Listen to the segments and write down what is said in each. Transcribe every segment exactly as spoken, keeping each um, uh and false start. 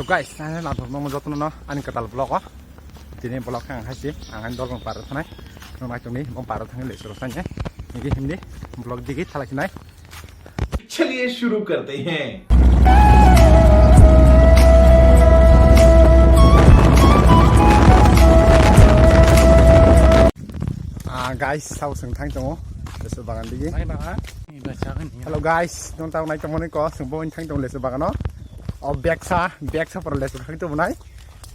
Guys, nang nang thok nang jotono no ani kwtal vlog o. Tini vlog khe ang hai si, ang ani dol rok paro thanai. Nang nai tongni, bo paro thangni lesu rok sanye. Nigi hindi vlog digi thala khinai. चलिए शुरू करते हैं। Ah, guys, sao seng thang tongo. Lesu bagan digi. Hello guys, nong tao nai tongmani ko, seng bo thang tong lesu bagano. O beksa, beksa por lesu thang tong nai.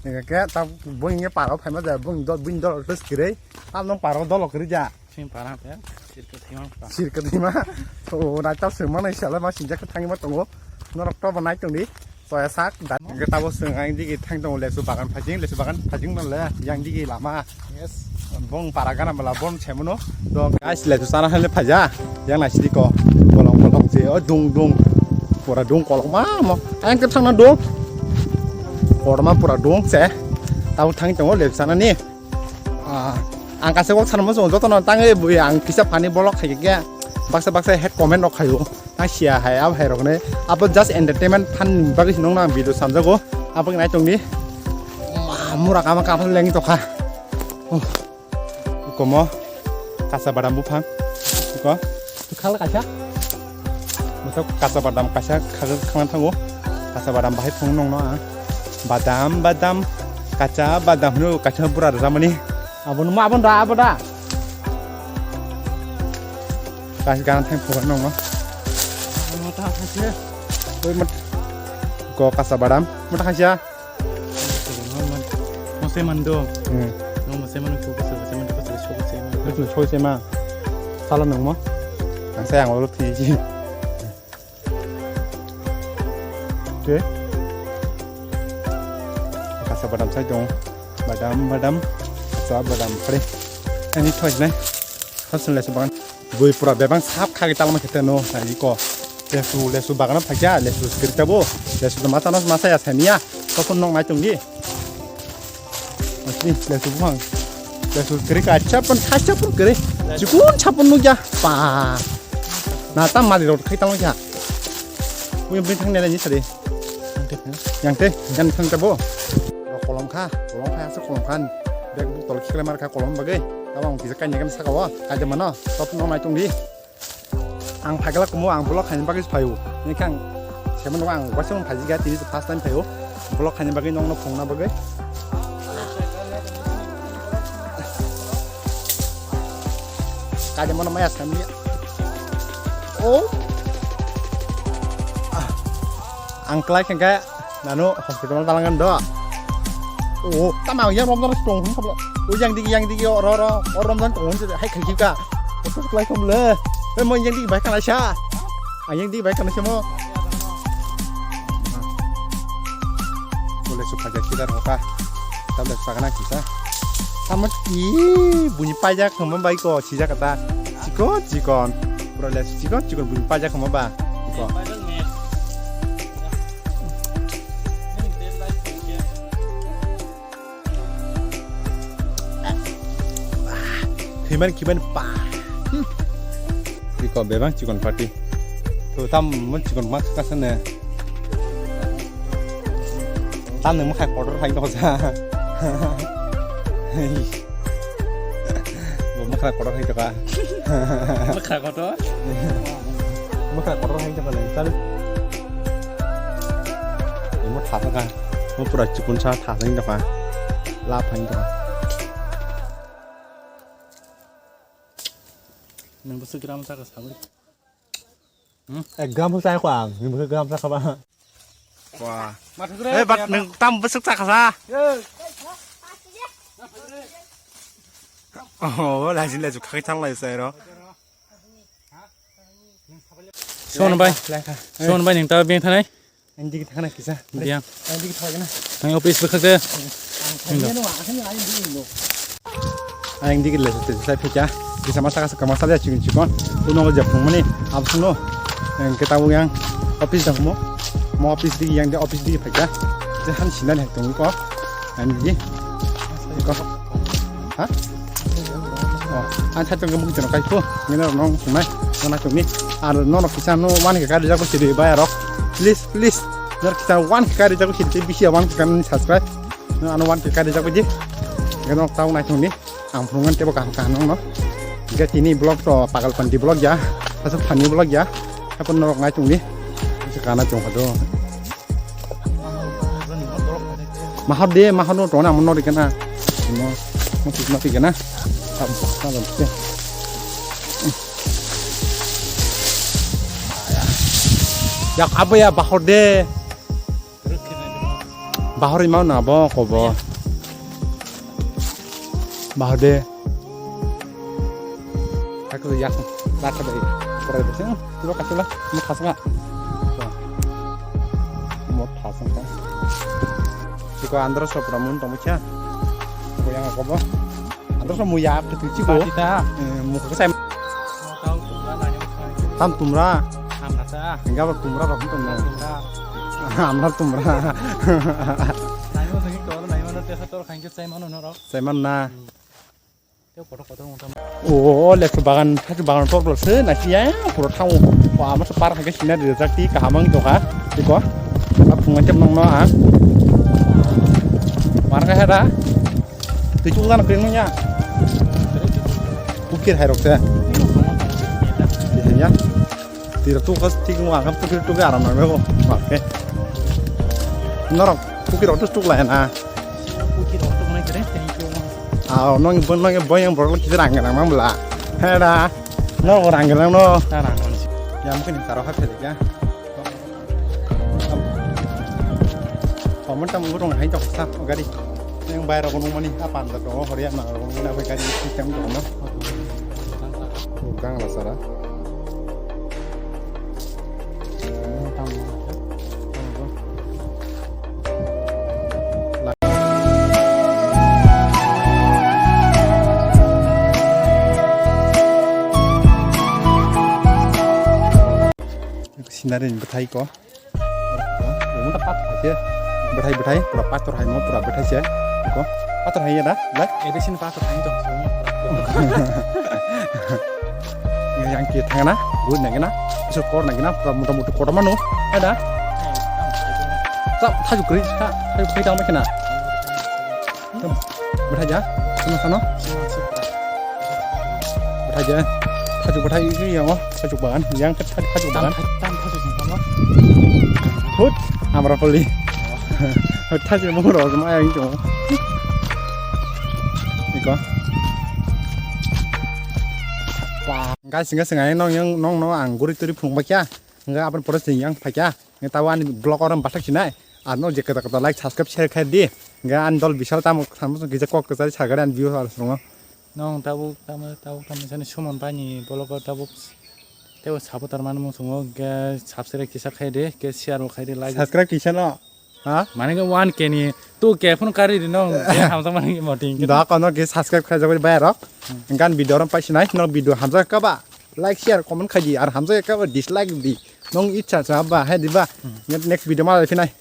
Nge ke ta bung nge paro phaima ja, bung do, bung do terus kiri. Tam nong paro dolo kiri ja. Sing para pe, sirka thima pa. Sirka thima. O nai tao seng manai sala ma sinjak thang ma tongo. Norok to bo nai tong di. Soya sak da. Nge tabo seng ang digi thang tongo lesu bagan phajing, lesu bagan phajing man le yang digi lama. Yes. Bong para gana bala bom chemono. Dong guys lesu sana hale phaja. Yang nai sidi ko. Kolong kolong je o dung dung. Pura dung kolong ma mo. Ang ke thang na dung. Korma pura dung se. Tabo thang tongo lesu sana ni. Ah, ang kaisa kok sanmo chwng jotono tangwi bui ang kisa funny vlog khai khe baksa baksa hate comment rok khaio. Ang sia hai abo hai rokne abo just entertainment fun bagwi se nongno ang video samjago. Abo nai tongdi. Ma, mura kama kama leng tokha. Oh. Komo kasa badam buphang. Iko. Khala kaisa. Masa kasa badam kaisa khaga khana thango. Kasa badam bahai phung nongno ang. Badam, badam, kacha badam hino kaisa bura rwjamani. Abo nungma abo da, abo da. Kaisa gana thang phung nongno. Mata kaisa. Oi mat. Ko kasa badam. Mata kaisa. Mosai mando. Hmm. No mosai mando, mosai mando, mosai mando. Sala nang mo? Ang sayang ulo piji. Oke. Kasa badam sai dong. Badam, badam. Kasa badam pare. Ani thoi nai. Hasun lesu bagan. Bui pura bebang sap khagwi talma khete no nai ko. Lesu, lesu bagana phaikya, lesu skirta bo. Lesu to mata no masa ya sania. Topon nok nai tongdi. Asli lesu buphang. Lesu kiri ka chapon, kha chapon kiri. Chikun chapon nukya. Pa. Na tam mali rot khai talma kya. Bui bui thang nela ni sari. Yang te, yang thang tabo. Kolom kha, kolom kha, asa kolom khan. Bag buk tol khikle mar kha kolom bagwi. Tabang kisa kanya kan saka wa, kaja mano. Top no nai tongdi. Ang phaikla kumo ang vlog khaini bagwi phaio. Nikhang semen ang waisa phaji ga tini first time phaio. Vlog khaini bagwi nongno phungna bagwi. Kaja mano maya sami. Oh. Ah. Ang klai khe nanu hospital talangan do. Oh, tama yang rom rom tong hun sablo. Oh, yang digi, yang digi, oro oro, oro rom tong hun hai khai ka. Oh, klai kom le. Eh, mo yang digi bai kana sa. Ah, yang digi bai kana sa mo. Boleh suka jadi kita roka. Tablet sagana kita. Sama i bunyi pajak sama bai ko sijak kata. Cikon, cikon. Pura les cikon, cikon bunyi pajak sama ba. Iko. Thwiman kiban pa. Hmm. Iko bebang chikon party. To tam mun chikon mak kasane. Tam nang makhai kotor hai ko sa. Bo makhra kotor hai toka. Makhra kotor? Makhra kotor hai toka le. Chal. Imo thasa ka. Mo pura chikun sa thasa hai toka. Lap hai toka. Nang bwswk gram sa ka sabri. Hmm? Ek gram sa ko ang. Ni bwswk gram sa ka ba. Wah. Eh, bat nang tam bwswk sa ka sa. Oh, lajin laju khai thang lai sai ro. Son bai. Son bai nang ta beng thanai. Ang digi thangna kisa. Diang. Ang digi thangna. Ang office bwkhak de. Ang thangna no, ang thangna ang digi no. Ang digi le te sai phikya. Kisa masa kasa kama sale chikon chikon. Uno je phung mani absung no. Ang kita yang office dang mo. Mo office digi yang de office digi phikya. Je han sinan hai tong ko. Ang digi. Ko. Ha? Oh, ang thai tong mung tong kai ko. Ngena nong sunai. Ngena tong ni. Ar no no kisa no wan ke ka de ko sidi bai rok. Please, please. Jar kita one K kari jago sini bisi one K kan subscribe. Ano one K kari jago ji. Gano tau nai thungni. Ang phungan tebo kaham kaham no. Ga tini vlog to pagal panti vlog ya. Asa funny vlog ya. Apa norok nai thungni. Asa kana chong hado. Mahar de, mahar no tona mo nori kana. Mo, mo tik nori kana. Ab, ab, ab. Ya, apa ya bahar de? Bahar mau na bo ko bo. Bahar de. Aku yak, laka de. Pura de. Pura kasula. Mo khasma. Mo khasma. Siko andro sopra mun tomo kya. Ko yang ko bo. Andro so muya ke tu chiko. Pati ta. Eh, muka ke sai. Tau tumra na yang. Tam tumra. Amna ta. Enggak ber tumra ro tumra. Tumra. Amna tumra. Nai mo sing tor, nai mo na te sa tor khain ke sai mano no ro. Sai man na. Te kotor kotor mo tam. O, o, leksu bagan, hachu bagan tor tor se na siya, pura thang. Wa, ama se par khain ke sina de jak ti kaham ang to kha. Tiko. Ap phungan chem nang no a. Mar ka hera. Twi chukjana kwrwngno ya. Pukir hai rok se. Ya. Tira tu kas tik mo angam pukir tu aram nang bo. Oke. Norok pukir rok tu chuk lai na. Pukir rok tu nai kere, thank you. Ah, nong bon nong boyang borok kisa rang rang mang bla. Heda. Norok rang rang no. Ta rang rang. Ya mungkin taro ha phele ya. Paman tam urung hai tok sa gari. Yang bayar aku nungmani apa anda dong hori ama urung mana apa gari sistem dong no. Gang la sara. Scenery ni bwthai ko. Omo ta pathor hai se. Bwthai, bwthai, pura pathor hai mo, pura bwthai se. Ko pathor hai ya da, lai? Ebe sin pathor hai to. Yang ke thang na, bu nang na, isu kor nang na, pura muta mutu kor mano, ada. Ta, thaju kri, ta, thaju kri ta ma kena. Bwthai ja, sino sano. Bwthai ja, thaju bwthai yango, thaju bagan, yang ke thaju, thaju bagan. Tam thaju sing tamo. Hut, amra poli. Hut thaju mo ro ma yang to. Iko. Guys, singa singa nong yang nong no ang guri turi phung bakya. Nga apan pore sing yang phakya. Nga tawa ani vlog orom bathak sinai. Ar no je kata kata like, subscribe, share khai di. Nga ani dol bisal tamo samo gija kok kachari sagare ani view ar sungo. Nong tabuk tamo tabuk tamo sani Suman bai ni vlog o tabuk tebo support ar mani mung sungo ge subscribe kisa khai di, ge share bo khai di, like. Subscribe kisa no. Ha? Mane ge one K ni two K phone kari di nong ge hamsa mani moting. Da kono ge subscribe khai jagoi bai rok. Gan video rom pai sinai no video hamsa ka ba. Like, share, comment khai di, ar hamjak khe dislike di. Nong icha cha ba, hai di ba. Hmm. Next video ma lai phinai.